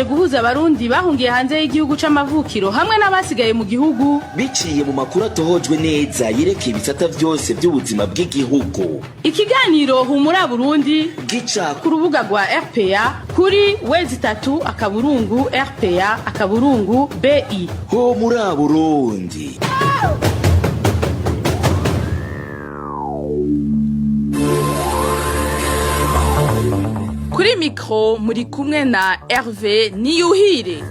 Guhuza Abarundi bahungiye hanze y'igihugu c'amavukiro hamwe n'abasigaye mu gihugu biciye mu makuru atohojwe neza yerekeye ibisata vyose by'ubuzima bw'igihugu. Ikiganiro Humura Burundi gica ku rubuga rwa RPA kuri w3.rpa.bi. Humura Burundi. Kuri mikro muri kumwe na Hervé Niyuhire.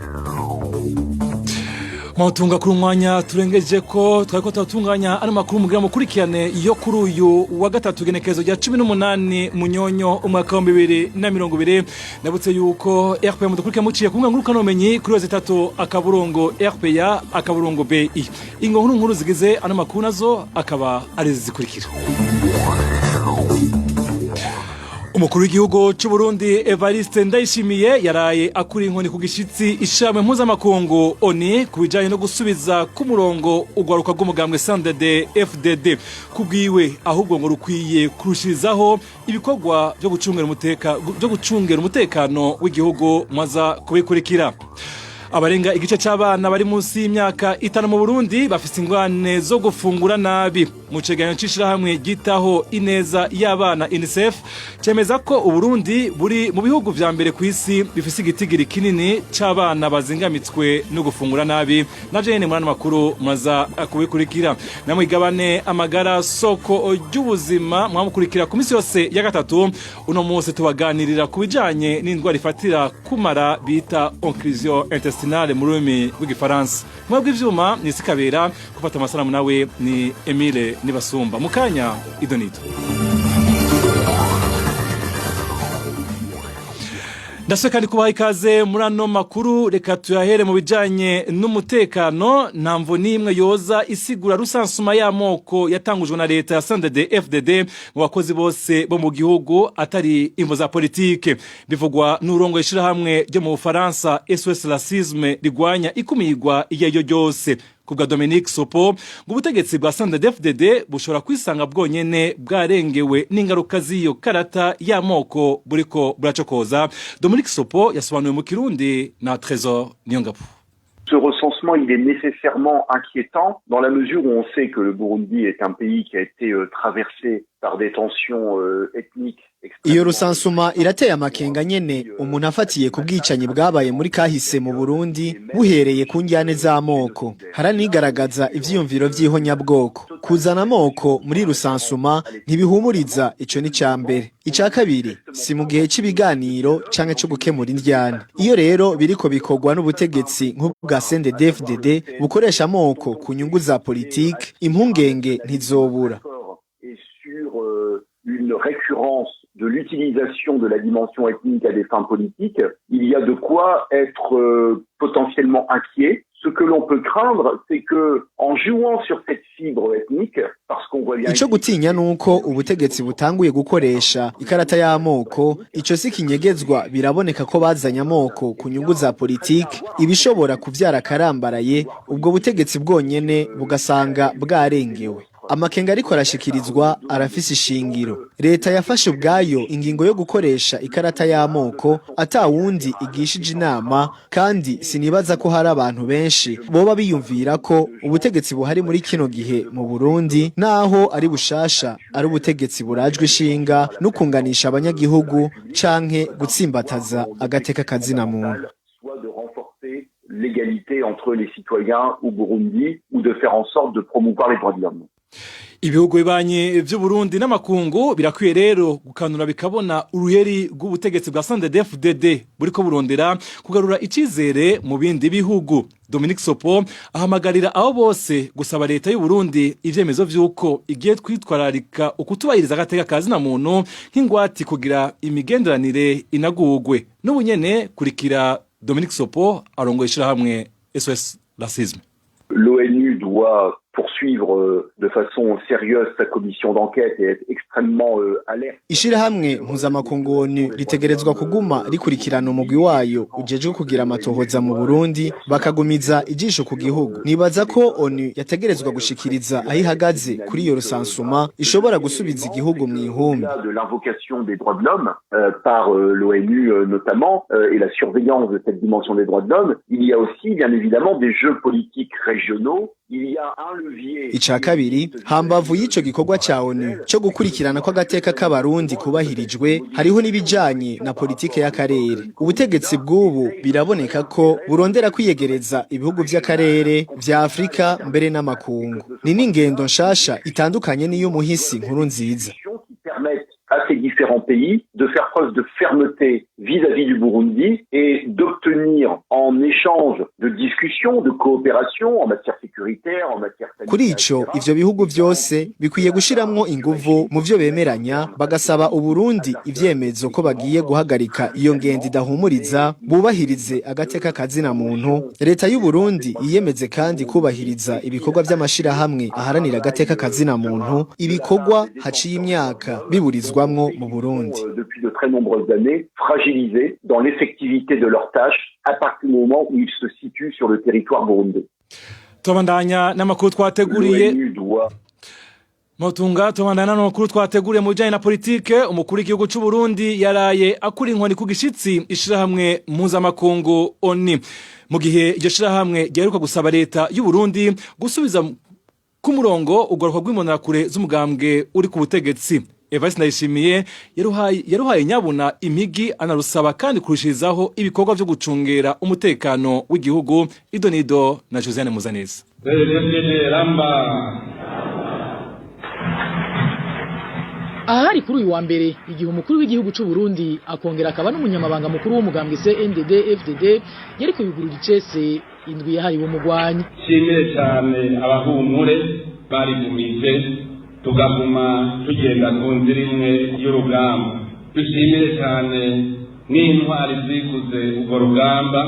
Mwatunga kuri umwanya turengeje ko twariko turatunganya ano makuru mugira mukurikirane yo kuri uyu wa gatatu, genekerezo rya 18 Munyonyo umwaka wa 2020. Nabutse yuko RPA mudukurikira muciye ku ngurukano bumenyi kuri w3.rpa.bi. Ingo nkuru nkuru zigize ano makuru nazo akaba ari zikurikira: Umukuru w'igihugu cy'u Burundi Evariste Ndayishimiye yaraye akura inkoni ku gishitsi ishirahamwe mpuzamakungu ONU ku bijanye no gusubiza ku murongo urwaruka rw'umugambwe CNDD FDD. Kubwiwe ahubwo ngo rukwiye kurushirizaho ibikorwa byo gucungera umutekano w'igihugu. Mwaza kubikurikira. Abarenga igice c'abana bari munsi y'imyaka 5 mu Burundi bafise ingwane zo gufungura nabi. Mu cegeranyo c'ishirahamwe ryitaho ineza y'abana UNICEF, cemeza ko Uburundi buri mu bihugu vya mbere ku isi bifise igitigiri kinini c'abana bazingamitswe no gufungura nabi. Navyo nyene muri ano makuru muraza kubikurikira. Namwigabane amagara soko ry'ubuzima mwamukurikira ku misi yose ya gatatu. Uno munsi tubaganirira ku bijanye n'indwara ifatira kumara bita occlusion intestinale mu rurimi rw'Igifaransa. Mwebwe ivyuma ni Sikabera, gufata amasanamu nawe ni Emile Nibasumba. Mukanya idonito. Ndaswe kandi kubaha ikaze muri ano makuru. Reka tuyahere mu bijanye n'umutekano. Nta mvo n'imwe yoza isigura recensement y'amoko yatangujwe na leta ya CNDD FDD mu bakozi bose bo mu gihugu atari imvo za politike. Bivugwa n'urongo ishirahamwe ryo mu Bufaransa SOS Racisme rigwanya ikumigwa iyo ari ryo ryose. Kubwa Dominique Sopo, ngo ubutegetsi bwa CNDD-FDD bushobora kwisanga bwonyene bwarengewe n'ingaruka z'iyo karata y'amoko buriko buracokoza. Dominique Sopo yasobanuwe mu Kirundi na Trésor Niyongabo. Ce recensement, il est nécessairement inquiétant dans la mesure où on sait que le Burundi est un pays qui a été traversé par des tensions ethniques. Iyo recensement irateye amakenga nyene umuntu afatiye ku bwicanyi bwabaye muri kahise mu Burundi buhereye ku njyane z'amoko. Haranigaragaza ivyiyumviro vy'ihonyabwoko. Kuzana amoko muri recensement ntibihumuriza, ico ni ca mbere. Ica kabiri, si mu gihe c'ibiganiro canke co gukemura indyane. Iyo rero biriko bikorwa n'ubutegetsi nk'ubwa CNDD-FDD bukoresha amoko ku nyungu za politike, impungenge ntizobura. Et sur une récurrence de l'utilisation de la dimension ethnique à des fins politiques, il y a de quoi être potentiellement inquiet. Ce que l'on peut craindre, c'est que en jouant sur cette fibre ethnique, parce qu'on voit bien Ico gutinya nuko ubutegetsi butanguye gukoresha ikarata y'amoko, ico si kinyegezwa, biraboneka ko bazanye amoko ku nyungu za politike, ibishobora kuvyara akarambaraye, ubwo butegetsi bwonyene bugasanga bwarengewe. Amakenga ariko arashikirizwa arafise ishingiro. Leta yafashe ubwayo ingingo yo gukoresha ikarata y'amoko ata wundi igishije inama, kandi sinibaza ko hari abantu benshi boba biyumvira ko ubutegetsi buhari muri kino gihe mu Burundi, naho ari bushasha, ari ubutegetsi burajwe ishinga no kunganisha abanyagihugu canke gutsimbataza agateka kazina muntu. soit de renforcer l'égalité entre les citoyens au Burundi ou de faire en sorte de promouvoir les droits de l'homme. Ibihugu bibanye vy'u Burundi n'amakungu birakwiye rero gukanura bikabona uruheri rw'ubutegetsi bwa CNDD-FDD buriko burondera kugarura icizere mu bindi bihugu. Dominique Sopo ahamagarira abo bose gusaba leta y'u Burundi ivyemezo vy'uko igiye kwitwararika ukutubahiriza agateka kazina muntu nk'ingwati kugira imigenderanire inagurwe. N'ubu nyene kurikira Dominique Sopo arongoye ishirahamwe SOS Racisme. L'ONU doit poursuivre suivre de façon sérieuse sa commission d'enquête et être extrêmement alerte. Ishirahamwe mpuzamakungu ONU ritegerezwa kuguma rikurikirana umugwi wayo ujejwe kugira amatohoza mu Burundi, bakagumiza ijisho ku gihugu. Nibaza ko ONU yategerezwa gushikiriza aho ihagaze kuri iyo recensement ishobora gusubiza igihugu mu ihumbi. De l'invocation des droits de l'homme par l'ONU notamment et la surveillance de cette dimension des droits de l'homme, il y a aussi bien évidemment des jeux politiques régionaux. Il y a un levier. Ica kabiri, hambavu y'ico gikorwa ca ONU co gukurikirana ko agateka k'Abarundi kubahirijwe, hariho n'ibijanye na politike y'akarere. Ubutegetsi bw'ubu biraboneka ko burondera kwiyegereza ibihugu vy'akarere vya Afrika, mbere n'amakungu. Ni n'ingendo nshasha itandukanye n'iy'umuhisi Nkurunziza. Qui permettent à ces différents pays de faire preuve de fermeté vis-à-vis du Burundi et d'obtenir, en échange de discussions, de coopération en matière sécuritaire, en matière Kuri ico, ivyo bihugu vyose bikwiye gushiramwo inguvu mu vyo bemeranya, bagasaba Uburundi ivyemezo ko bagiye guhagarika iyo ngendo idahumuriza, bubahirize agateka kazina muntu. Leta y'u Burundi yiyemeze kandi kubahiriza ibikorwa vy'amashirahamwe aharanira agateka kazina muntu, ibikorwa haciye imyaka biburizwamwo mu Burundi. Depuis de très nombreuses années, fragilisés dans l'effectivité de leurs tâches à partir du moment où ils se situent sur le territoire burundais. Tubandanya n'amakuru twateguriye. L'ONU doit Motunga, tubandanya n'amakuru twateguriye mu bijanye na politike. Umukuru w'igihugu c'u Burundi yaraye akura inkoni ku gishitsi ishirahamwe mpuzamakungu ONU, mu gihe iryo shirahamwe ryaheruka gusaba leta y'u Burundi gusubiza ku murongo urwaruka rw'imbonerakure z'umugambwe uri ku butegetsi. Evariste Ndayishimiye yaruhaye nyabuna impigi, anarusaba kandi kurushirizaho ibikorwa vyo gucungera umutekano w'igihugu. Idonido na Josiane Muzaneza. Ramba. Aha hari kuri uyu wa mbere, igihe umukuru w'igihugu c'u Burundi akongera akaba n'umunyamabanga mukuru w'umugambwe CNDD FDD yari kuyugurura icese indwi yahariwe umugwanyi. Nshimire cyane abahumure barigumije, tugaguma tugenda ku nzira imwe y'urugamba. Dushimire cyane n'intwari ziguze urwo rugamba.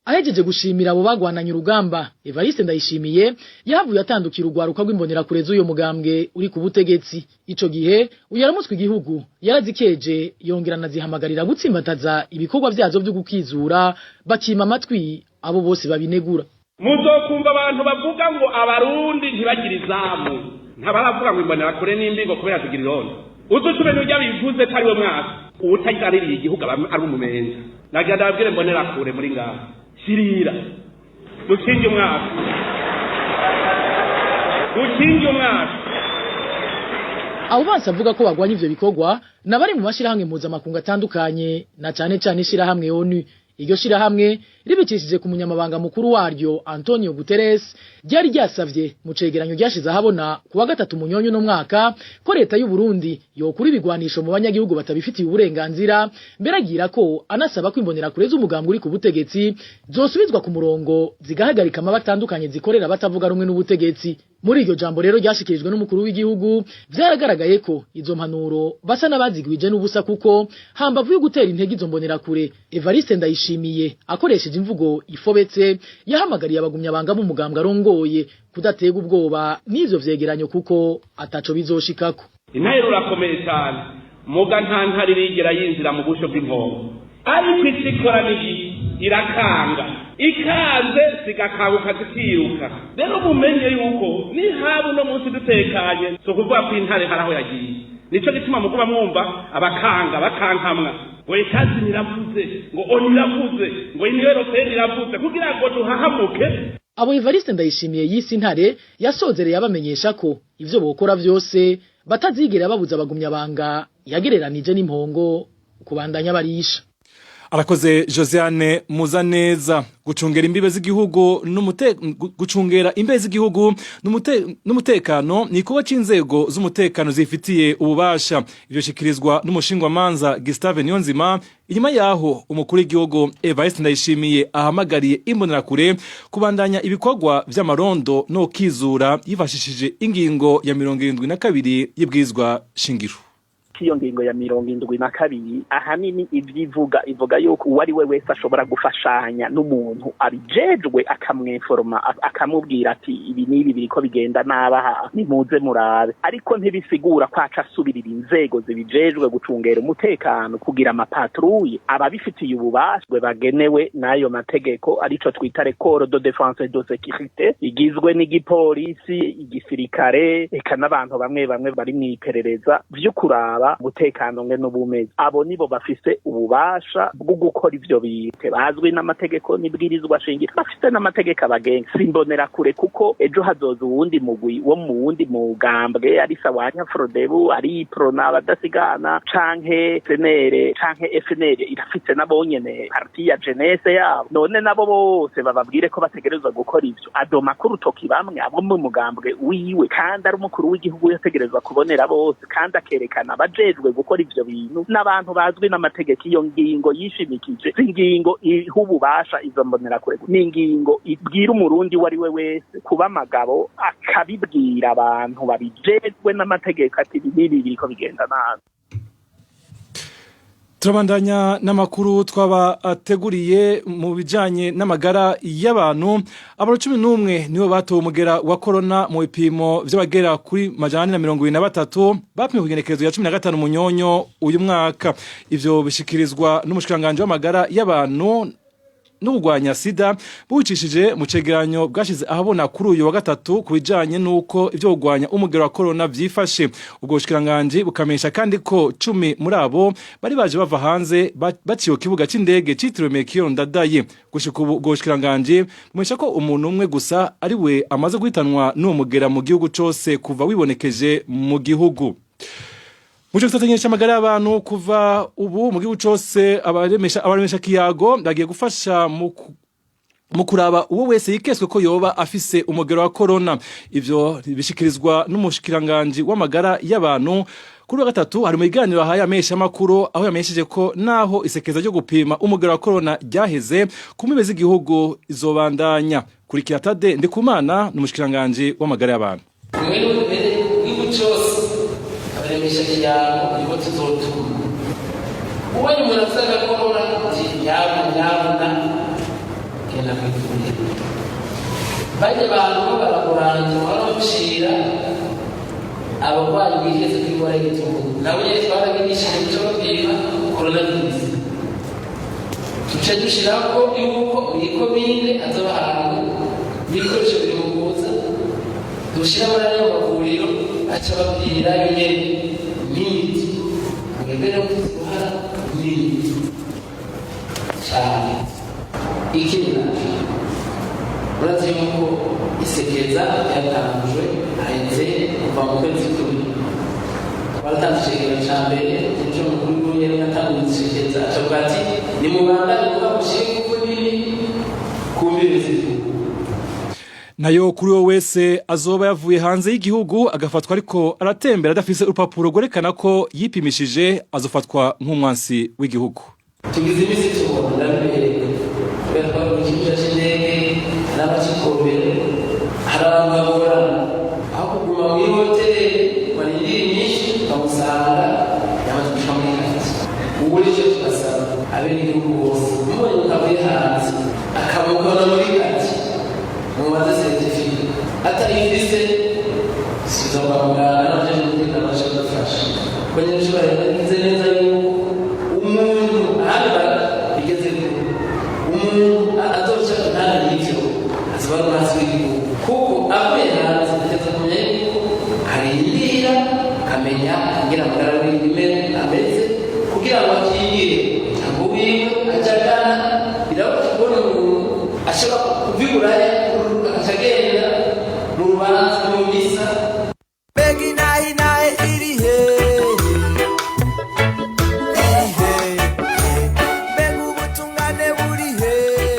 Ahejeje gushimira abo bagwananye urugamba, Evariste Ndayishimiye yahavuye atandukira urwaruka rw'imbonerakure z'uyo mugambwe uri ku butegetsi. Ico gihe uyaramutswe igihugu yarazikeje, yongera anazihamagarira gutsimbataza ibikorwa vyazo vyo gukizura, bakima amatwi abo bose babinegura. Muzokumva abantu bavuga ngo Abarundi ntibagira izamu, ntabaravuga ngo imbonerakure n'imbigo kubera tugira irondo. Uzucube n'urya bivuze ko ari we mwaka uwutagaririye igihugu aba ari umumenja. Nagira ndababwire, mbonerakure muri ngaha, shirira dukinge umwaka, dukinge umwaka. Abo bansi avuga ko bagwanya ivyo bikorwa nabari mu mashirahamwe mpuzamakungu atandukanye, na cane cane ishirahamwe ONU. Iryo shirahamwe, ribicishije ku munyamabanga mukuru waryo Antonio Guterres, ryari ryasavye mu cegeranyo ryashize ahabona kuwa gatatu Munyonyo no mwaka ko leta y'u Burundi yokura ibigwanisho mu banyagihugu batabifitiye uburenganzira. Mbere agira ko anasaba ko imbonerakure z'umugambwe uri ku butegetsi zosubizwa ku murongo, zigahagarika amabi atandukanye zikorera batavuga rumwe n'ubutegetsi. Muri iryo jambo rero ryashikirijwe n'umukuru w'igihugu, vyaragaragaye ko izo mpanuro basa n'abazigwije n'ubusa, kuko hambavu yo gutera intege izo mbonerakure, Evariste Ndayishimiye akoresheje imvugo ifobetse yahamagariye abagumyabanga b'umugambwe arongoye kudatega ubwoba n'ivyo vyegeranyo, kuko ataco bizoshikako. Intare rurakomeye cyane, muga nta ntare irigera yinjira mu busho bw'impongo, ariko icyo ikora ni irakanga, ikanze zigakanguka zikiruka. Rero mumenye yuko nihaba uno munsi dutekanye, si ukuvuga ko intare hari aho yagiye. Nico gituma mukuba mwumva abakanga bakankamwa ngo Etazini iravuze, ngo ONU iravuze, ngo Union Européenne iravuze, kugira ngo duhahamuke. Abo Evariste Ndayishimiye yise intare yasozereye abamenyesha ko ivyo bokora vyose batazigera babuza abagumyabanga yagereranije n'impongo kubandanya barisha. Arakoze Josiane Muzaneza. Gucungera imbibe z'igihugu n'umutekano ni kuba c'inzego z'umutekano zifitiye ububasha. Ivyo shikirizwa n'umushingwamanza Gustave Niyonzima inyuma yaho umukuru w'igihugu Evariste Ndayishimiye ahamagariye imbonerakure kubandanya ibikorwa vy'amarondo no kizura, yifashishije ingingo ya 72 y'ibwirizwa shingiro. Iyo ngingo ya 72 ahanini ivyivuga, ivuga yuko uwo ari we wese ashobora gufashanya n'umuntu abijejwe, akamwinforma, akamubwira ati: "Ibi n'ibi biriko bigenda nabaha, nimuze murabe." Ariko ntibisigura ko aca asubirira inzego zibijejwe gucungera umutekano, kugira ama patrouilles. Ababifitiye ububasha bagenewe n'ayo mategeko, arico twita le corps de défense et de sécurité, igizwe n'igipolisi, igisirikare, eka n'abantu bamwe bamwe bari mw'iperereza vyo kuraba umutekano ngene ubumeze. Abo nibo bafise ububasha bwo gukora ivyo bintu, bazwi n'amategeko n'ibwirizwa shingiro, bafise n'amategeko abagenga. Simbonera kure, kuko ejo hazoza uwundi mugwi wo mu wundi mugambwe, ari Sawanya Frodebu, ari Prona abadasigana, canke CNL, canke FNL irafise nabo nyene parti ya jeunesse yabo. None nabo bose bababwire ko bategerezwa gukora ivyo, adoma ku rutoki bamwe abo mu mugambwe wiwe, kandi ari umukuru w'igihugu, yategerezwa kubonera bose kandi akerekana abajejwe gukora ivyo bintu n'abantu bazwi n'amategeko. Iyo ngingo yishimikije si ingingo iha ububasha izo mbonerakure, ni ingingo ibwira Umurundi uwo ari we wese kuba amagabo, akabibwira abantu babijejwe n'amategeko ati: "Ibi n'ibi biriko bigenda nabi." Turabandanya n'amakuru twabateguriye mu bijanye n'amagara y'abantu. Abantu 11 nibo batowe umugera wa corona mu bipimo vy'abagera kuri 423 bapimwe ku igenekerezo ya 15 Munyonyo uyu mwaka. Ivyo bishikirizwa n'umushikiranganje w'amagara y'abantu no kurwanya sida, bucishije mu cegeranyo bwashize ahabona kuri uyu wa gatatu ku bijanye n'uko ivyo kurwanya umugera wa corona vyifashe. Ubwo bushikiranganje bukamenyesha kandi ko 10 muri abo bari baje bava hanze, baciye ku kibuga c'indege citiriwe Melchior Ndadaye. Gushika ubu, ubwo bushikiranganje bumenyesha ko umuntu umwe gusa ari we amaze guhitanwa n'uwo mugera mu gihugu cose kuva wibonekeje mu gihugu. Muco gisata c'amagara y'abantu, kuva ubu mu gihugu cose abaremesha kiyago bagiye gufasha mu kuraba uwo wese yikeswe ko yoba afise umugero wa corona. Ivyo bishikirizwa n'umushikiranganje w'amagara y'abantu kuri wa gatatu, hari mu biganiro ahaye amesha makuru, aho yamenyesheje ko naho isekeza ryo gupima umugero wa corona ryaheze, ku mbibe z'igihugu izobandanya. Kurikira Tade Ndikumana, n'umushikiranganje w'amagara y'abantu. Kumwe n'ubumbere igihugu cyose, abaremesha kiyago nibo tuzotuma. Ubonye umuntu afite agakorora, uti: "Nyabu nyabuna, genda ku ivuriro." Bajya abantu barakuranja, baramucira abarwayi bigeze kw'indwara y'igituntu, nabo nyene twarabigishije guca bapima coronavirus. Tuca dushirako yuko mw'ikomine azoba ahantu ibikoresho biri mu kuza, dushira muri ayo mavuriro, aca babwira nyene n'imiti. Mwebwe rero mufite uruhara runini cyane. Ikindi naco, murazi yuko isekeza ryatangujwe haheze kuva mu kwezi kumwe. Twaratanze icegeranyo ca mbere. Ejo mukuru w'igihugu yari yatanguye isekeza, acavuga ati: "Nimubandanye, muga mushyire ingufu nini ku mbibe z'igihugu." Nayo kuri uwo wese azoba yavuye hanze y'igihugu agafatwa ariko aratembera adafise urupapuro rwerekana ko yipimishije, azofatwa nk'umwansi w'igihugu. Tugize iminsi tubona, ndabibereka, kubera ko mu kibuga cy'indege n'abakikobere hari abantu bagorana, aho kuguma muri hoteli barindira inyinshi, bamusanga yamaze gushika muri kati. Ubu nicyo tugasaba abenegihugu bose: mubonye umuntu avuye hanze akamukona muri kati, mubaze certificat. Atayifise, subiza kwa muganga, n'abajejwe umutekano baje kudufasha. Ko nyine ushobora yagize neza yuko umuntu ahandi bigeze kure, umuntu azoca impande y'ivyo azoba ari umwansi w'igihugu, kuko avuye hanze ategerezwa kumenya yuko arindira akamenya ingene amagara wiwe ameze kugira ngo akingire umuryango wiwe aja agana. Birababaje kubona umuntu ashobora kuva i Buraya agaca agenda mu rubanza, mu misa. Mbega inaha inahe iri hehe, iri hehe? Mbega ubutungane buri hehe,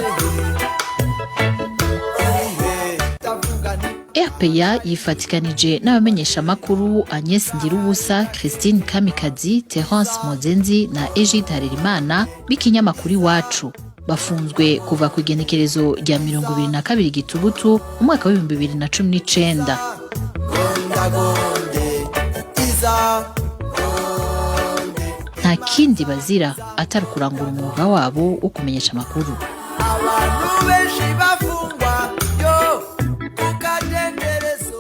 iri hehe? Ndavuga nti RPA yifatikanije n'abamenyeshamakuru Agnes Ndirubusa, Christine Kamikazi, Terence Mozenzi na Egide Harerimana b'ikinyamakuru Iwacu. Bafunzwe kuva ku igenekerezo rya 22 Gitugutu umwaka w'2019. Gondagonde iza. Nta kindi bazira atari kurangura umwuga wabo wo kumenyesha amakuru. Abantu benshi bafungwa yo ku kadenderezo.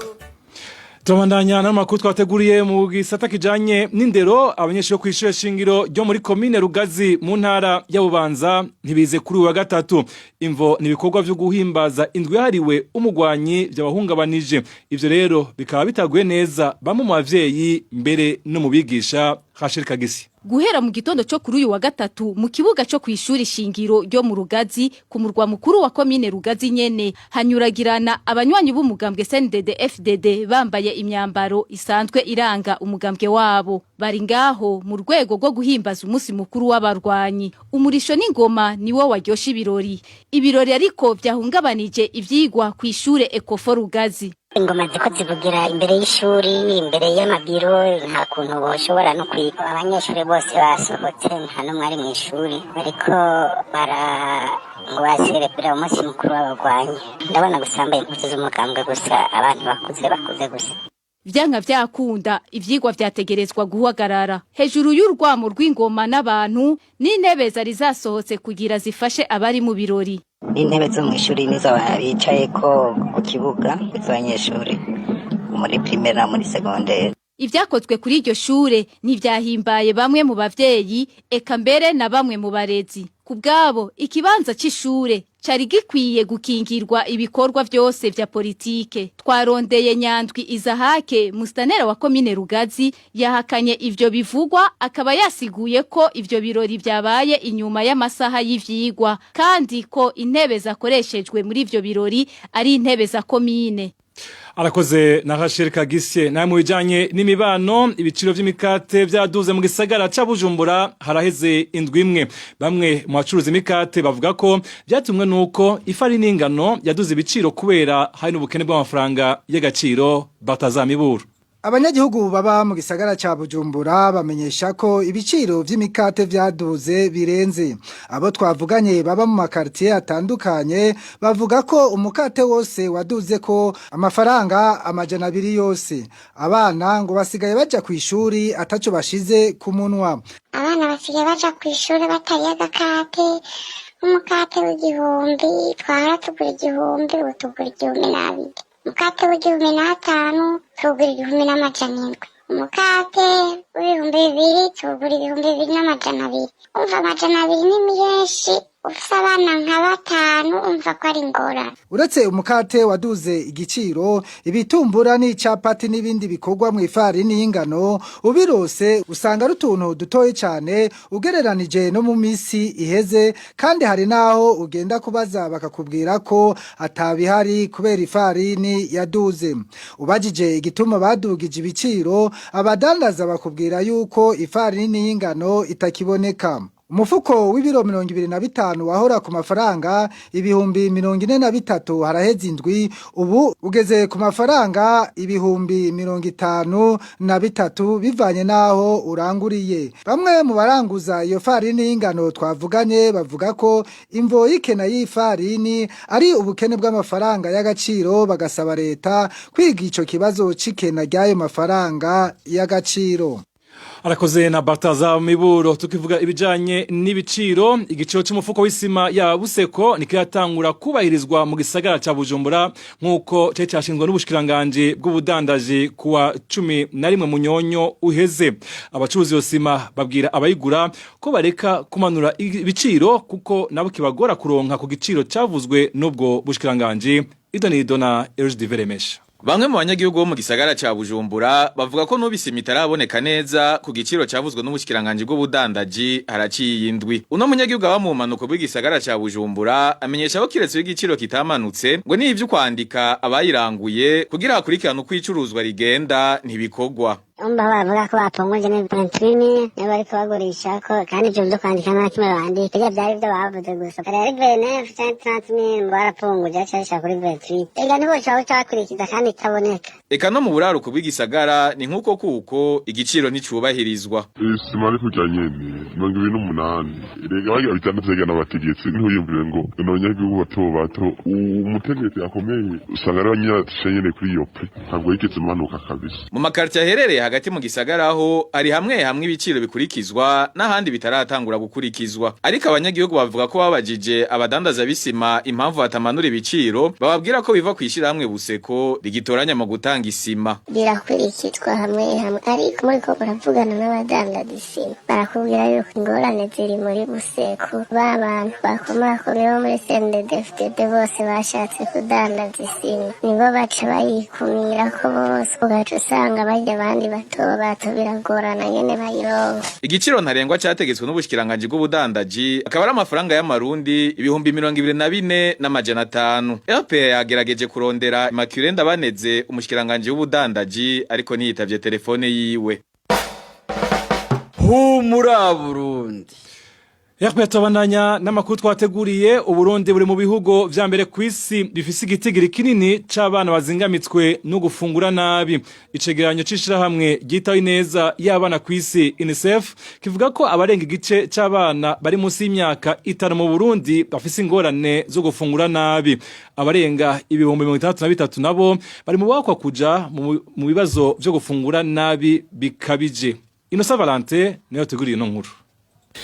Turabandanya n'amakuru twateguriye mu gisata kijanye n'indero. Abanyeshuri bo kw'ishure shingiro ryo muri komine Rugazi mu ntara ya Bubanza ntibize kuri uyu wa gatatu. Imvo ni ibikorwa vyo guhimbaza indwi yahariwe umugwanyi vyabahungabanije. Ivyo rero bikaba bitaguye neza bamwe mu bavyeyi, mbere no mu bigisha. Rachel Kagisi. Guhera mu gitondo cyo kuri uyu wa gatatu, mu kibuga cyo kw'ishuri shingiro ryo mu Rugazi, ku murwa mukuru wa komine Rugazi nyene, hanyuragirana abanywanyi b'umugambwe CNDD FDD bambaye imyambaro isanzwe iranga umugambwe wabo. Bari ngaho mu rwego rwo guhimbaza umunsi mukuru w'abarwanyi. Umurisho n'ingoma niwo waryosha ibirori. Ibirori ariko vyahungabanije ivyigwa kw'ishure Ecofo Rugazi. Ingoma ziko zivugira imbere y'ishuri, imbere y'amabiro, nta kuntu boshobora no kwiga. Abanyeshuri bose basohotse, nta n'umwe ari mw'ishuri. Bariko bara ngo baserebera umunsi mukuru w'abagwanyi. Ndabona gusa bambaye impuzu z'umugambwe gusa, abantu bakuze bakuze gusa. Vyanka vyakunda, ivyigwa vyategerezwa guhagarara hejuru y'urwamo rw'ingoma n'abantu n'intebe zari zasohotse kugira zifashe abari mu birori. N'intebe zo mw'ishuri nizo bicayeko ku kibuga z'abanyeshuri muri primaire na muri secondaire. Ivyakozwe kuri iryo shure ntivyahimbaye bamwe mu bavyeyi, eka mbere na bamwe mu barezi. Ku bwabo, ikibanza c'ishure cari gikwiye gukingirwa ibikorwa vyose vya politike. Twarondeye Nyandwi Izahake, mustanera wa komine Rugazi, yahakanye ivyo bivugwa, akaba yasiguye ko ivyo birori vyabaye inyuma y'amasaha y'ivyigwa, kandi ko intebe zakoreshejwe muri ivyo birori ari intebe za komine. Arakoze na Rachel Kagisye. Naye mu bijanye n'imibano, ibiciro vy'imikate vyaduze mu gisagara ca Bujumbura haraheze indwi imwe. Bamwe mu bacuruza imikate bavuga ko vyatumwe nuko ifarini n'ingano yaduze ibiciro kubera hari n'ubukene bw'amafaranga y'agaciro. Batazamibura. Abanyagihugu baba mu gisagara ca Bujumbura bamenyesha ko ibiciro vy'imikate vyaduze birenze. Abo twavuganye baba mu makartier atandukanye bavuga ko umukate wose waduze ko amafaranga 200 yose. Abana ngo basigaye baja kw'ishuri ataco bashize ku munwa. Abana basigaye baja kw'ishuri batariye agakate. Umukate w'1000 twahora tugura 1000, ubu tugura 1200. Umukate w'1500 tuwugura 1700. Umukate w'2000 tuwugura 2200. Umva, 200 ni menshi, ufise abana nka batanu, umva ko ari ingorane. Uretse umukate waduze igiciro, ibitumbura n'icapati n'ibindi bikorwa mu ifarini y'ingano ubirose usanga ari utuntu dutoyi cyane ugereranije no mu misi iheze, kandi hari naho ugenda kubaza bakakubwira ko atabihari kubera ifarini yaduze. Ubajije igituma badugije ibiciro, abadandaza bakubwira yuko ifarini y'ingano itakiboneka. Umufuko w'ibiro 25 wahora ku mafaranga 43,000 haraheze indwi, ubu ugeze ku mafaranga 53,000 bivanye n'aho uranguriye. Bamwe mu baranguza iyo farini y'ingano twavuganye bavuga ko imvo y'ikena y'ifarini ari ubukene bw'amafaranga y'agaciro, bagasaba leta kwiga ico kibazo c'ikena ry'ayo mafaranga y'agaciro. Arakoze na Bartaza Miburo. Tukivuga ibijanye n'ibiciro, igiciro c'umufuko w'isima ya Buseko nikiratangura kubahirizwa mu gisagara ca Bujumbura nkuko cari cashinzwe n'ubushikiranganje bw'ubudandaji kuwa 11 Munyonyo uheze. Abacuruzi iyo sima babwira abayigura ko bareka kumanura ibiciro kuko nabo kibagora kuronka ku giciro cavuzwe n'ubwo bushikiranganje. Idonido na Eroge Diveremesha. Bamwe mu banyagihugu bo mu gisagara ca Bujumbura bavuga ko n'ubu isima itaraboneka neza ku giciro cavuzwe n'ubushikiranganje bw'ubudandaji haraciye indwi. Uno munyagihugu aba mu manuko bw'igisagara ca Bujumbura amenyesha ko kiretse igiciro kitamanutse, ngo n'ivyo kwandika abayiranguye kugira hakurikirane uko icuruzwa rigenda ntibikorwa. Umva, bavuga ko bapunguje ni 28 nibo bariko bagurisha ko, kandi ivyo vyo kwandika nta kimwe bandika. Birya vyari ivyo bavuze gusa. Kare ari 29 canke 30, barapunguje aca kuri 28. Ega ntiboshobora guca bakurikiza kandi itaboneka. Eka no mu buraruko bw'igisagara ni nk'uko, kuko igiciro nticubahirizwa. Isima ari kurya nyene 28, rega bagira 6 rega n'abategetsi ntuyumvire ngo abanyagihugu bato bato. Umutegetsi akomeye usanga ari abanyatisha nyene kuri iyo prix, ntabwo yigeze imanuka kabisa. Mu makartier aherereye Hagati mu gisagara aho ari hamwe hamwe ibiciro bikurikizwa n'ahandi bitaratangura gukurikizwa, ariko abanyagihugu bavuga ko babajije abadandaza b'isima impamvu batamanura ibiciro, bababwira ko biva kw'ishirahamwe Buseko rigitoranya mu gutanga isima. Birakurikizwa hamwe hamwe, ariko muriko muravugana n'abadandaza isima barakubwira yuko ingorane ziri muri Buseko. Ba bantu bakomakomeye bo muri CNDD-FDD bose bashatse kudandaza isima, nibo baca bayikumirako bose, ugaca usanga barya abandi bato bato biragorana nyene bayironka. Igiciro ntarengwa categetswe n'ubushikiranganji bw'ubudandaji akaba ari amafaranga y'amarundi 24,500. RPA yagerageje kurondera Immaculée Ndabaneze, umushikiranganji w'ubudandaji, ariko ntiyitavye telefone yiwe. Humura Burundi. RPA, tubandanya n'amakuru twateguriye. Uburundi buri mu bihugu vya mbere kw'isi bifise igitigiri kinini c'abana bazingamitswe no gufungura nabi. Icegeranyo c'ishirahamwe ryitaho ineza y'abana kw'isi UNICEF kivuga ko abarenga igice c'abana bari munsi y'imyaka 5 mu Burundi bafise ingorane zo gufungura nabi. Abarenga 63,000 nabo bari mu bakwa kuja mu bibazo vyo gufungura nabi bikabije. Innocent Valentin niyo yateguriye ino nkuru.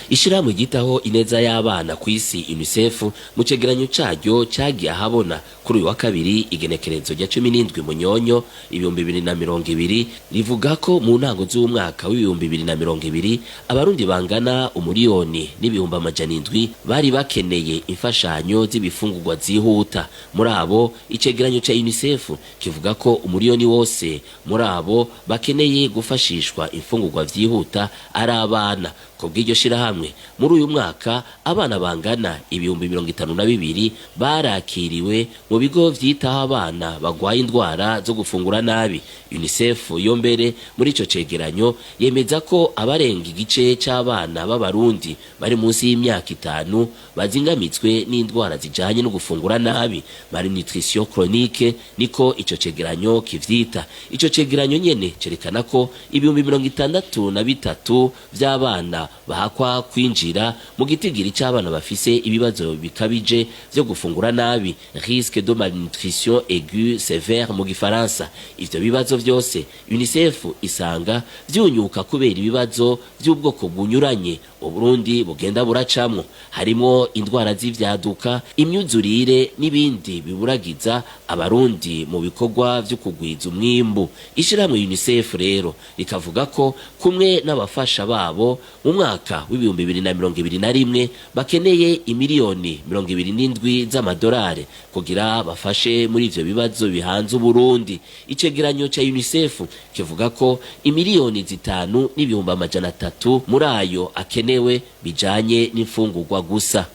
Ishirahamwe ryitaho ineza y'abana ku isi UNICEF, mu cegeranyo caryo cagiye ahabona kuri uyu wa kabiri, igenekerezo rya 17 Munyonyo 2020, rivuga ko mu ntango z'umwaka w'2020 abarundi bangana 1,700,000 bari bakeneye imfashanyo z'ibifungurwa zihuta. Muri abo, icegeranyo ca UNICEF kivuga ko 1 miliyoni wose muri abo bakeneye gufashishwa imfungurwa vyihuta ari abana. Ku bw'iryo shirahamwe, muri uyu mwaka abana bangana 52,000 barakiriwe mu bigo vyitaho abana bagwaye indwara zo gufungura nabi. UNICEF yo mbere muri ico cegeranyo yemeza ko abarenga igice c'abana b'abarundi bari munsi y'imyaka 5 bazingamitswe n'indwara zijanye no gufungura nabi, malnutrition chronique niko ico cegeranyo kivyita. Ico cegeranyo nyene cerekana ko 63,000 vy'abana bahakwa kwinjira mu gitigiri c'abana bafise ibibazo bikabije vyo gufungura nabi, risque de malnutrition aiguë sévère mu gifaransa. Ivyo bibazo vyose UNICEF isanga vyunyuka kubera ibibazo vy'ubwoko bunyuranye Uburundi bugenda buracamwo, harimwo indwara z'ivyaduka, imyuzurire n'ibindi biburagiza abarundi mu bikorwa vyo kugwiza umwimbu. Ishirahamwe UNICEF rero rikavuga ko kumwe n'abafasha babo mu mwaka w'2021 bakeneye imiliyoni 27 z'amadolari kugira bafashe muri ivyo bibazo bihanze Uburundi. Icegeranyo ca UNICEF kivuga ko imiliyoni 5,300 muri ayo akenewe bijanye n'imfungurwa gusa.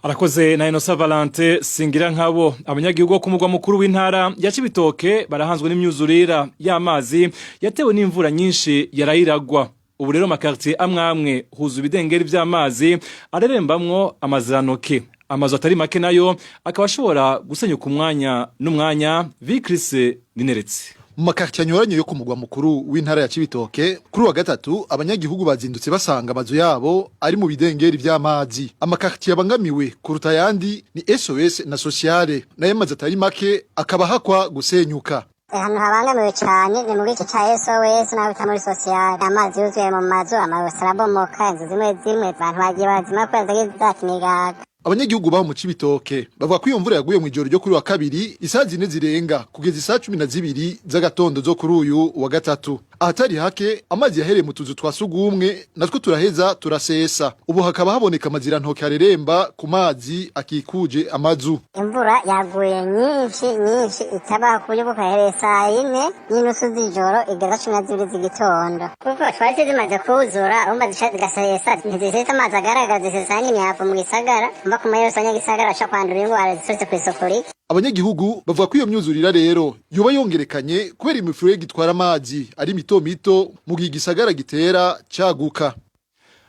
Arakoze na Innocent Valente Singira nkabo. Abanyagihugu bo ku mugwa mukuru w'intara ya Cibitoke barahanzwe n'imyuzurira y'amazi yatewe n'imvura nyinshi yarayiragwa. Ubu rero makartier amwamwe huzu ibidengeri vy'amazi arerembamwo amaziranoke, amazu atari make nayo akaba ashobora gusenyuka umwanya n'umwanya. Vikrise Nineretse. Mu makartier anyuranye yo ku mugwa mukuru w'intara ya Cibitoke, kuri wa gatatu abanyagihugu bazindutse basanga amazu yabo ari mu bidengeri vy'amazi. Amakartier abangamiwe kuruta ayandi ni SOS na Sociale, nayo amazu atari make akaba hakwa gusenyuka. Ahantu habangamiwe cyane ni mu gice ca SOS naho bita muri Sociale. Amazi yuzuye mu mazu, amazu arabomoka, inzu zimwe zimwe abantu bagiye barazima kubera zagiye zakinigaga. Abanyagihugu baho mu Cibitoke bavuga ko iyo mvura yaguye mu ijoro ryo kuri wa kabiri isaha 4 zirenga kugeza isaha 12 z'agatondo zo kuri uyu wa gatatu. Ahatari hake amazi yahereye mu tuzu twa sugumwe, natwo turaheza turasesa. Ubu hakaba haboneka amazirantoke areremba ku mazi akikuje amazu. Imvura yaguye nyinshi nyinshi itabaho, ku buryo bwo yahereye saa 4:30 z'ijoro igeza 12 z'igitondo, kuko twari zimaze kuzura. Urumva zica zigasesa, ntizisesa amazi agaragara, zisesa n'imyavu mu gisagara. Umva ku mayose abanyagisagara baca kwandura ingwara ziturutse kw'isuku rike. Abanyagihugu bavuga ko iyo myuzurira rero yoba yongerekanye kubera imifurege itwara amazi ari mito mito mu gihe igisagara gitera caguka.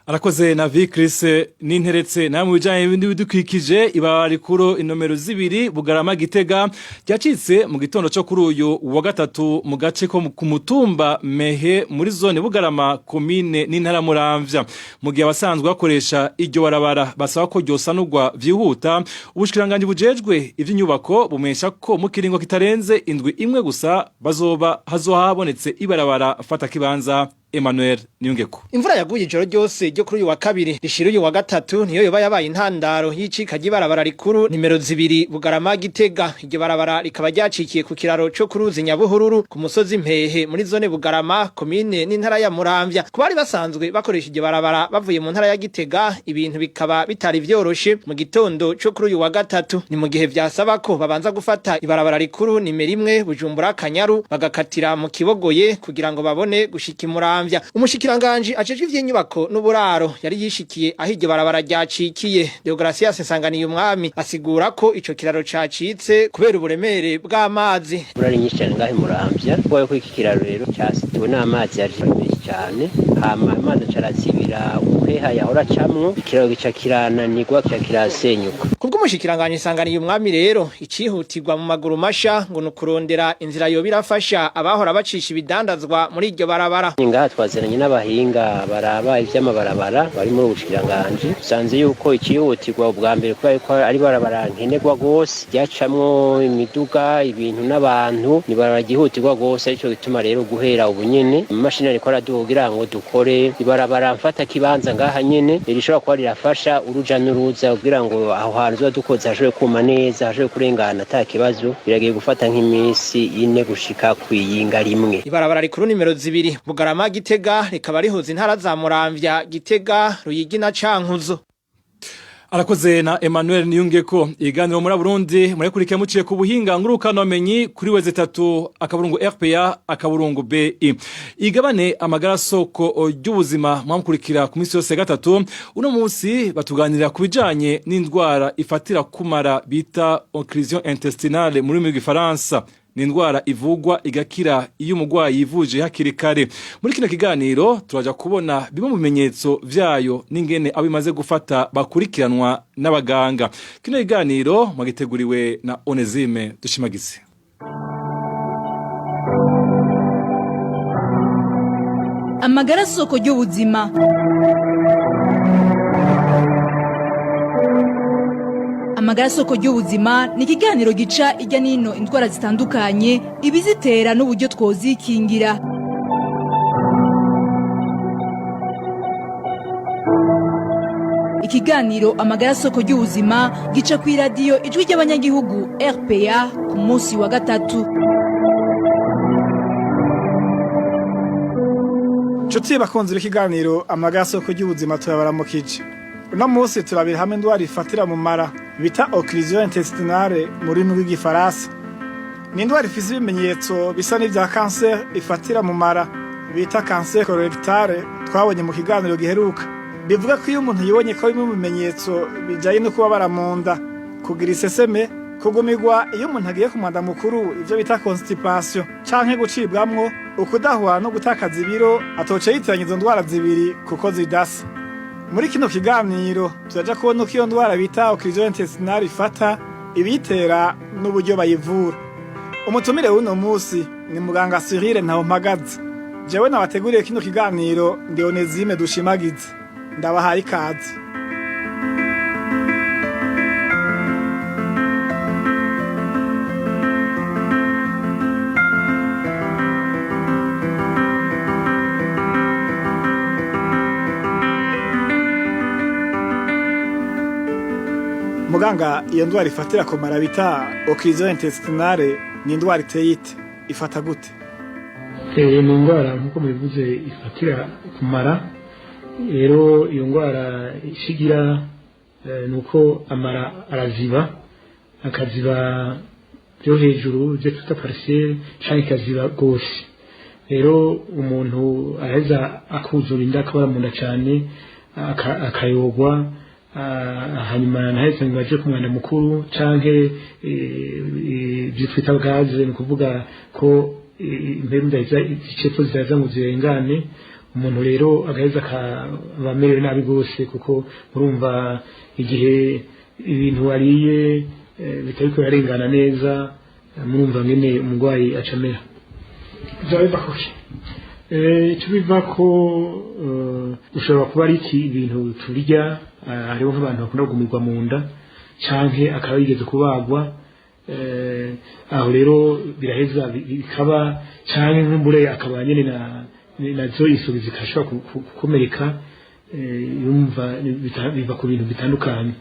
Arakoze na Vicris ninteretse namwe bijanye n'ibidukikije. Ibarabara rikuru inomero 2 Bugarama Gitega ryacitse mu gitondo cyo kuri uyu wa gatatu mu gace ko ku mutumba Mehe muri zone Bugarama, komine n'intara Muramvya. Mu gihe abasanzwe bakoresha iryo barabara basaba ko ryosanurwa vyihuta, ubushikiranganje bujejwe ivy'inyubako bumesha ko mu kiringo kitarenze indwi imwe gusa bazoba hazohabonetse ibarabara fata kibanza. Emmanuel Niyungeko. Imvura yaguye ijoro ryose ryo kuri uyu wa kabiri rishira uyu wa gatatu niyo yoba yabaye intandaro y'icika ry'ibarabara rikuru nimero 2 Bugarama Gitega. Iryo barabara rikaba ryacikiye ku kiraro co ku ruzi Nyabuhururu ku musozi Mpehe muri zone Bugarama, komine n'intara ya Muramvya. Ku bari basanzwe bakoresha iryo barabara bavuye mu ntara ya Gitega, ibintu bikaba bitari vyoroshe mu gitondo co kuri uyu wa gatatu. Ni mu gihe vyasaba ko babanza gufata ibarabara rikuru nimero 1 Bujumbura Kanyaru, bagakatira mu Kibogoye kugira ngo babone gushika Muramvya. Umushikiranganji ajejwe ivy'inyubako n'uburaro yari yishikiye aho iryo barabara ryacikiye, Deogratias Nsanganiye Umwami, asigura ko ico kiraro cacitse kubera uburemere bw'amazi. Imvura ari nyinshi cyane ngaho Muramvya, kubera ko iki kiraro rero cyasitiwe n'amazi yaje menshi cyane, hama amazi acarazibira umuheha yahora acamwo, ikiraro gica kirananirwa, kica kirasenyuka. Kubw'umushikiranganji Nsanganiye Umwami rero, icihutirwa mu maguru masha ngo ni ukurondera inzira yoba irafasha abahora bacisha ibidandazwa muri iryo barabara. Ngaha twazananye n'abahinga baraba ivy'amabarabara bari muri ubushikiranganji. Usanze yuko ikihutirwa ubwa mbere, kubera yuko ari barabara nkenerwa gose ryacamwo imiduga, ibintu n'abantu, ni barabara ryihutirwa gose. Arico gituma rero guhera ubu nyene amamashini ariko araduha kugira ngo dukore ibarabara mfata kibanza ngaha nyene rishobora kuba rirafasha uruja n'uruza, kugira ngo aho hantu tuba dukoze hashobore kuma neza, hashobore kurengana ata kibazo. Biragiye gufata nk'iminsi 4 gushika kwiyinga rimwe. Ibarabara rikuru nimero 2 Bugarama Gitega rikaba rihuza intara za Muramvya, Gitega, Ruyigi na Cankuzo. Arakoze na Emmanuel Niyungeko. Iganiro muri Burundi murekurikira muciye ku buhinga ngurukano menyi kuri w3.rpa.bi. Igabane amagara soko ry'ubuzima mwamukurikira ku minsi yose gatatu. Uno munsi batuganirira ku bijanye n'indwara ifatira kumara bita occlusion intestinale muri rurimi rw'igifaransa. Ni indwara ivugwa igakira iyo umurwayi yivuje hakiri kare. Muri kino kiganiro turaja kubona bimwe mu bimenyetso vyayo n'ingene abo imaze gufata bakurikiranwa n'abaganga. Kino kiganiro mwagiteguriwe na Onesime Dushimagize. Amagara soko ry'ubuzima. Amagara soko ry'ubuzima ni ikiganiro gica ijya n'ino indwara zitandukanye, ibizitera n'uburyo twozikingira. Ikiganiro amagara soko ry'ubuzima gica ku iradiyo Ijwi ry'Abanyagihugu RPA ku munsi wa gatatu. Nshuti bakunzi b'ikiganiro amagara soko ry'ubuzima, turabaramukije. Uno munsi turabira hamwe indwara ifatira mu mara bita occlusion intestinale mu rurimi rw'igifaransa. Ni indwara ifise ibimenyetso bisa n'ivya kanseri ifatira mu mara bita kanseri colorectale twabonye mu kiganiro giheruka. Bivuga ko iyo umuntu yibonye ko bimwe mu bimenyetso bijanye no kubabara mu nda, kugira iseseme, kugumirwa iyo umuntu agiye ku mwanda mukuru, ivyo bita constipation, canke gucibwamwo, ukudahwa no gutakaza ibiro, atoca yitiranya izo ndwara zibiri kuko zidasa. Muri kino kiganiro turaja kubona uko iyo ndwara bita occlusion intestinale ifata, ibiyitera n'uburyo bayivura. Umutumire w'uno musi ni muganga Cyril Ntahompagaze. Jewe nabateguriye kino kiganiro ndi Onesime Dushimagize. Ndabahaye ikaze. Muganga, iyo ndwara ifatira ku mara bita occlusion intestinale ni indwara iteye ite? Ifata gute? Ni indwara nk'uko mubivuze ifatira ku mara. Rero iyo ndwara ishigira ni uko amara araziba, akaziba byo hejuru ibyo twita partielle, canke ikaziba rwose. Rero umuntu araheza akuzura inda, akabara mu nda cane, akayogwa, hanyuma ntaheze ngo aje ku mwanda mukuru canke ibyo twita gaze, ni ukuvuga ko impemu zicepfo ziraza ngo zirengane. Umuntu rero agaheza akaba amerewe nabi rwose, kuko murumva igihe ibintu wariye bitariko birarengana neza, murumva ngene umurwayi acamera. Byaba biva kuki? Icyo biva ko ushobora kuba ari ibintu turya, hariho nk'abantu bakunda kugumirwa mu nda canke akaba yigeze kubagwa, aho rero biraheza bikaba, canke nk'umbure akaba nyene nazo isubi zikashobora gukomereka. Yumva biva ku bintu bitandukanye.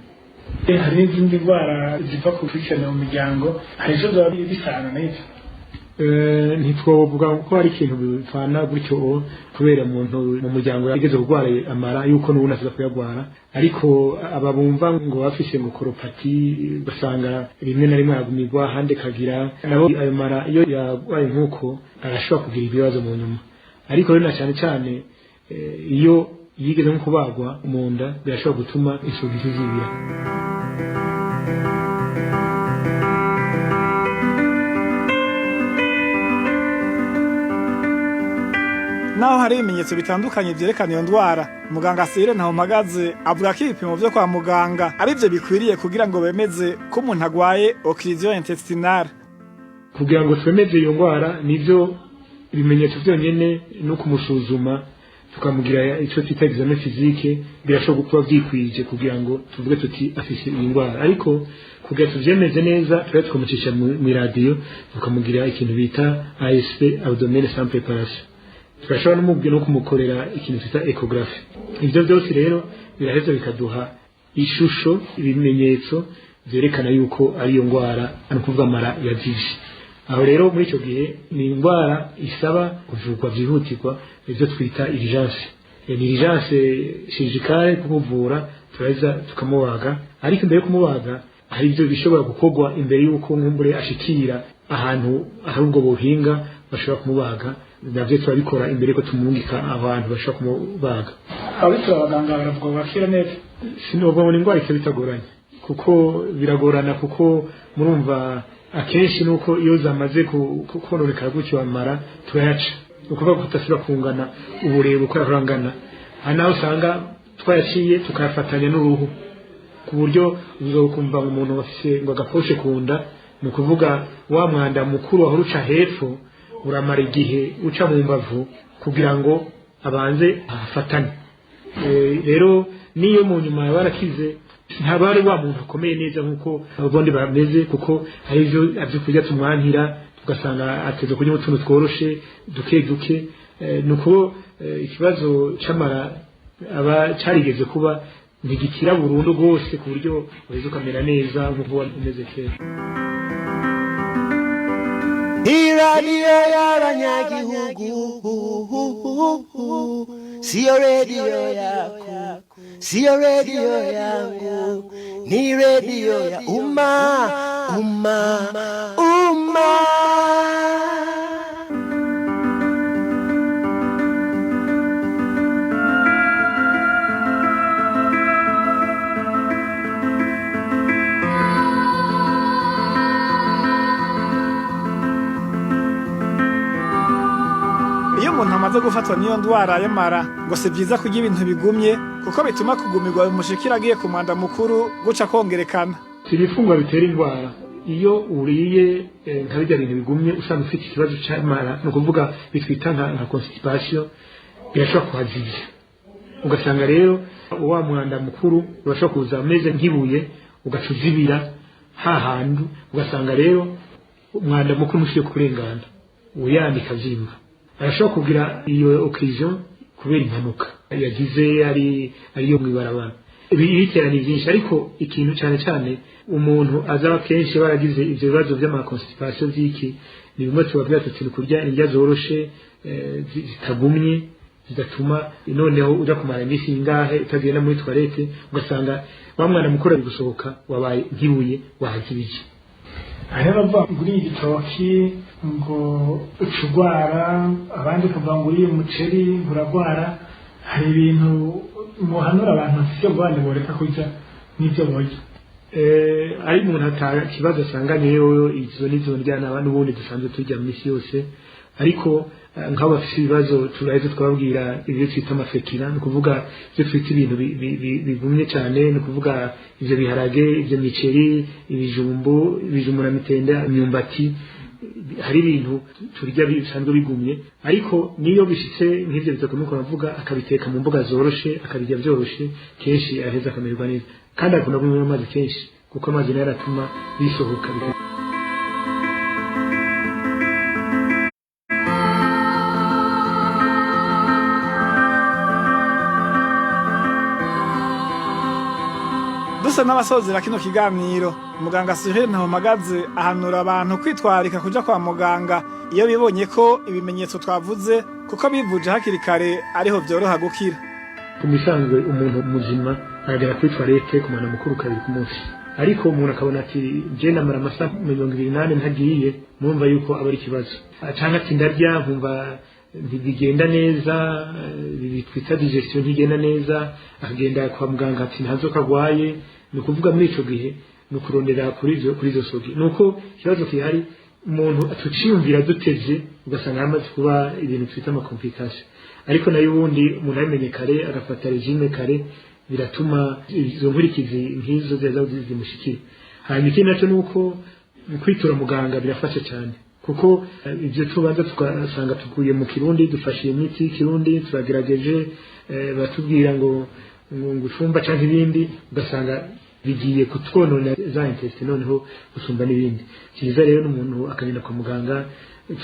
Hari n'izindi ndwara ziva ku gukurikirana mu miryango, hari izo byaba bisana n'ibyo? Ntitwovuga ko hari ikintu bipfana gutyo, kubera umuntu mu muryango yageze kurwara amara yuko n'ubundi aza kuyagwara. Ariko aba bumva ngo bafise ngo koropati, ugasanga rimwe na rimwe aragumirwa ahandi kagira nabo ayo mara, iyo yarwaye nk'uko arashobora kugira ibibazo mu nyuma. Ariko rero na cyane cyane iyo yigeze nko kubagwa mu nda, birashobora gutuma isugi zizibira. Naho hari ibimenyetso bitandukanye vyerekana iyo ndwara, muganga Cyrille Ntahompagaze avuga ko ibipimo vyo kwa muganga arivyo bikwiriye kugira ngo bemeze ko umuntu agwaye occlusion intestinale. Kugira ngo twemeze iyo ndwara, nivyo ibimenyetso byonyene no kumusuzuma tukamugira icyo twita examen physique birashobora kuba byikwije kugira ngo tuvuge tuti afise iyi ndwara. Ariko kugira tuvyemeze neza, tuba tukamucisha mu radiyo, tukamugira ikintu bita ASP, abdomen sans préparation. Turashobora no kumukorera ikintu twita échographie. Ibyo byose rero biraheza bikaduha ishusho, ibimenyetso vyerekana yuko ari iyo ndwara, ni ukuvuga amara yazivye. Aho rero muri icyo gihe ni indwara isaba kuvurwa byihutirwa, ibyo twita urgence. Ni urgence chirurgicale, kumuvura turaheza tukamubaga. Ariko imbere yo kumubaga hari ibyo bishobora gukorwa imbere y'uko nkumbure ashikira ahantu hari ubwo buhinga bashobora kumubaga. Navyo turabikora imbere ko tumungika abantu bashobora kumubaga. Abitura abaganga baravuga ngo bakira neza? Sinovuga ngo ni indwara ikaba itagoranye, kuko biragorana, kuko murumva akenshi nuko iyo zamaze kononekara gutyo amara turayaca, ni ukuvuga ko tutasubira kungana uburebure uko yahora. Hari naho usanga twayaciye tukayafatanya n'uruhu, ku buryo uzokumva ngo umuntu afise ngo agaposhe ku nda. Ni ukuvuga wa mwanda mukuru wahora uca hepfo uramara igihe uca mu mbavu kugira ngo abanze ahafatane. Rero niyo mu nyuma barakize, ntaba ari wa muntu akomeye neza nk'uko ababundi bameze, kuko hari ibyo byo kurya tumwankira, tugasanga ateze kurya utuntu tworoshe duke duke. Ni uko ikibazo c'amara aba carigeze kuba ntigikira burundu rwose ku buryo uheza ukamera neza nk'uko wari umeze kera. Iradiyo y'abanyagihugu siyo radiyo yako, siyo radiyo yangu, ni radiyo ya umma, umma, umma. Iyo umuntu amaze gufatwa n'iyo ndwara y'amara, ngo si byiza kurya ibintu bigumye, kuko bituma kugumirwa bimushikira agiye ku mwanda mukuru guca kongerekana. Si ibifungwa bitera indwara. Iyo uriye nka birya bintu bigumye usanga ufite ikibazo c'amara, ni ukuvuga bitwita nka constipation, birashobora kuhazivya, ugasanga rero wa mwanda mukuru urashobora kuza ameze nk'ibuye, ugaca uzibira hahandu, ugasanga rero umwanda mukuru ntushoboye kurengana, uyandika avyimba. Arashobora kugira iyo occlusion kubera impanuka yagize ari ariyo mw'ibarabara. Ibitera ni byinshi, ariko ikintu cyane cyane umuntu azaba kenshi baragize ivyo bibazo vy'amaconstipation vy'iki, ni bimwe tubabwira tuti ni kurya indya zoroshe, zitagumye, zidatuma noneho uja kumara iminsi ingahe utagenda muri toilette, ugasanga wa mwana mukuru ari gusohoka wabaye nk'ibuye wahazibije. Hariho abavuga ngo uriye igitoki ngo uca urwara, abandi ukavuga ngo uriye umuceri ngo uragwara. Hari ibintu muhanura abantu bafite ubwoba boreka kurya n'ibyo borya? Ari umuntu ata kibazo asanganye, yoyo izo nizo ndya n'ubundi dusanzwe turya mu misi yose, ariko Nk'abo bafite ibibazo turaheze twababwira ibyo twita amafekira, ni ukuvuga ibyo twita ibintu bigumye cyane, ni ukuvuga ibyo biharage, ibyo miceri, ibijumbu, ibijumbu na mitenda, imyumbati. Hari ibintu turya bisanzwe bigumye, ariko niyo bishitse nk'ivyo bitakomeye avuga, akabiteka mu mboga zoroshe, akabirya byoroshe, kenshi araheza akamererwa neza. Kandi akunda kunywa amazi kenshi, kuko amazi nayo aratuma bisohoka. Dusa n'abasozera kino kiganiro, muganga Cyril Ntahomagaze ahanura abantu kwitwararika kuja kwa muganga iyo bibonye ko ibimenyetso twavuze, kuko bivuje hakiri kare ariho vyoroha gukira. Ku misanzwe umuntu muzima aragera kuri toilette ku mwana mukuru kabiri ku munsi, ariko umuntu akabona ati je namara amasaha 24 ntagiye, murumva yuko aba ari ikibazo. Canke ati ndarya nkumva ntibigenda neza, twita digestion ntigenda neza, akagenda kwa muganga ati nta nzoka agwaye. Ni ukuvuga muri ico gihe ni ukurondera kuri izo sogi. Ni uko ikibazo gihari umuntu tuciyumvira dutevye, ugasanga hamaze kuba ibintu twita amakomplikasiyo. Ariko nayo ubundi umuntu abimenye kare, agafata regime kare, biratuma izo nkurikizi nk'izo ziza zimushikira. Hanyuma ikindi naco ni uko kwitura muganga birafasha cyane, kuko ibyo tubanza tugasanga tuguye mu kirundi, dufashe imiti y'ikirundi, turagerageje, batubwira ngo ufumba canke ibindi, ugasanga bigiye kutwonona za intestine noneho gusumba n'ibindi. Cyiza rero n'umuntu akagenda kwa muganga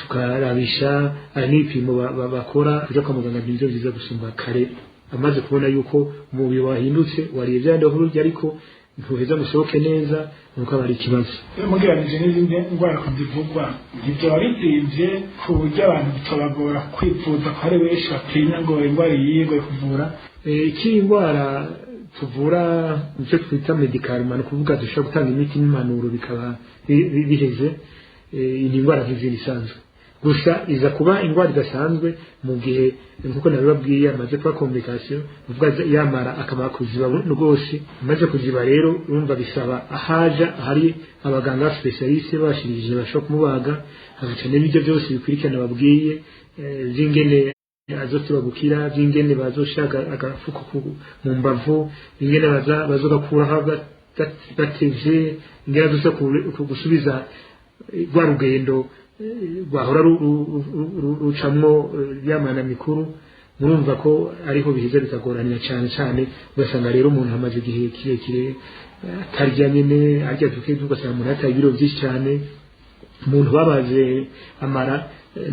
tukarabisha, hari n'ibipimo bakora. Kuja kwa muganga nivyo byiza gusumba kare, amaze kubona yuko umubiri wahindutse, wariye vya ndahururya ariko ntuheza musohoke neza, nuko aba ari ikibazo. Mugereranije n'izindi ndwara kuzivugwa, ntibyoba bizimvye ku buryo abantu bitobagora kwivuza, ko hari benshi batinya ngo indwara iyi kuvura? Iki ndwara tuvura icyo twita medikalima, ni ukuvuga dushobora gutanga imiti n'impanuro bikaba biheze. Ni indwara nk'izindi isanzwe, gusa iza kuba indwara idasanzwe mu gihe, nkuko nabibabwiye, amaze kuba komplikasiyo, uvuga yamara akaba kuziba rwose. Amaze kuziba rero urumva bisaba ahaja hari abaganga specialiste bashirije bashobora kumubaga, hagaca n'ibyo byose bikurikirana babwiye by'ingene azosiba gukira, by'ingene bazoshaka agafuko mu mbavu, ingene bazogakuraho batevye, ingene azosa gusubiza rwa rugendo rwahora rucamwo yamana mikuru. Murumva ko ariho biheza bikagoranira cyane cyane, ugasanga rero umuntu amaze igihe kirekire atarya nyene, arya duke, ugasanga umuntu ataye ibiro byinshi cyane. Umuntu babaze amara,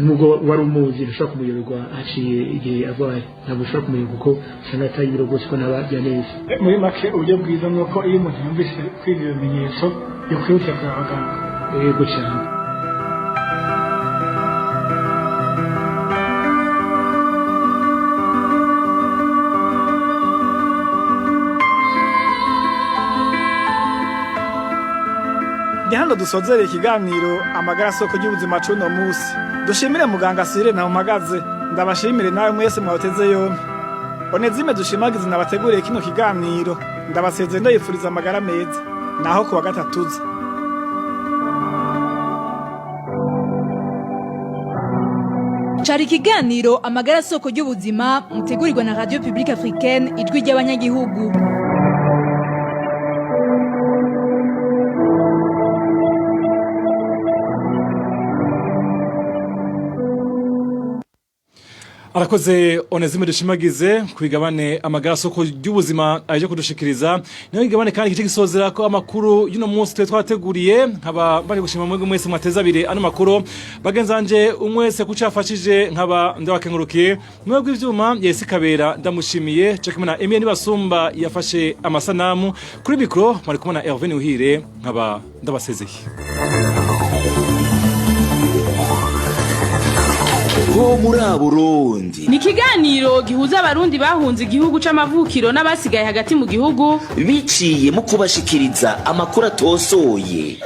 nubwo wari umuzi ntushobora kumuyoberwa haciye igihe arwaye, ntabwo ushobora kumuyoberwa kuko usanga ataye ibiro rwose, ko ntabarya neza. Muri make uburyo bwiza ni uko iyo umuntu yumvise kwiga ibimenyetso yokwihutira kureba abaganga. Yego cyane. Ni hano dusozereye ikiganiro amagara soko ry'ubuzima c'uno musi. Dushimire muganga Cyril Ntahomagaze, ndabashimire nawe mwese mwawuteze yompi. Onezime dushimagize nabateguriye kino kiganiro, ndabasezeye ndayifuriza amagara meza. Naho kuwa gatatu uza. Cari ikiganiro amagara soko ry'ubuzima mutegurirwa na Radio Publique Africaine, ijwi ry'abanyagihugu. Arakoze Onezime dushimagize kubigabane amagara soko ry'ubuzima aje kudushikiriza. Niyo igabane kandi igice gisozera ko amakuru y'uno munsi twe twateguriye. Nkaba bari gushima mwebwe mwese mwateza abiri ano makuru, bagenzanje umwese kucafashije, nkaba ndabakengurukiye. Mwebwe ivyuma Yesi Kabera ndamushimiye, cyo kumwe na Emile Nibasumba yafashe amasanamu. Kuri micro mwari kumwe na Hervé Nuhire, nkaba ndabasezeye. Ho muri Burundi ni ikiganiro gihuza abarundi bahunze igihugu c'amavukiro n'abasigaye hagati mu gihugu, biciye mu kubashikiriza amakuru atosoye.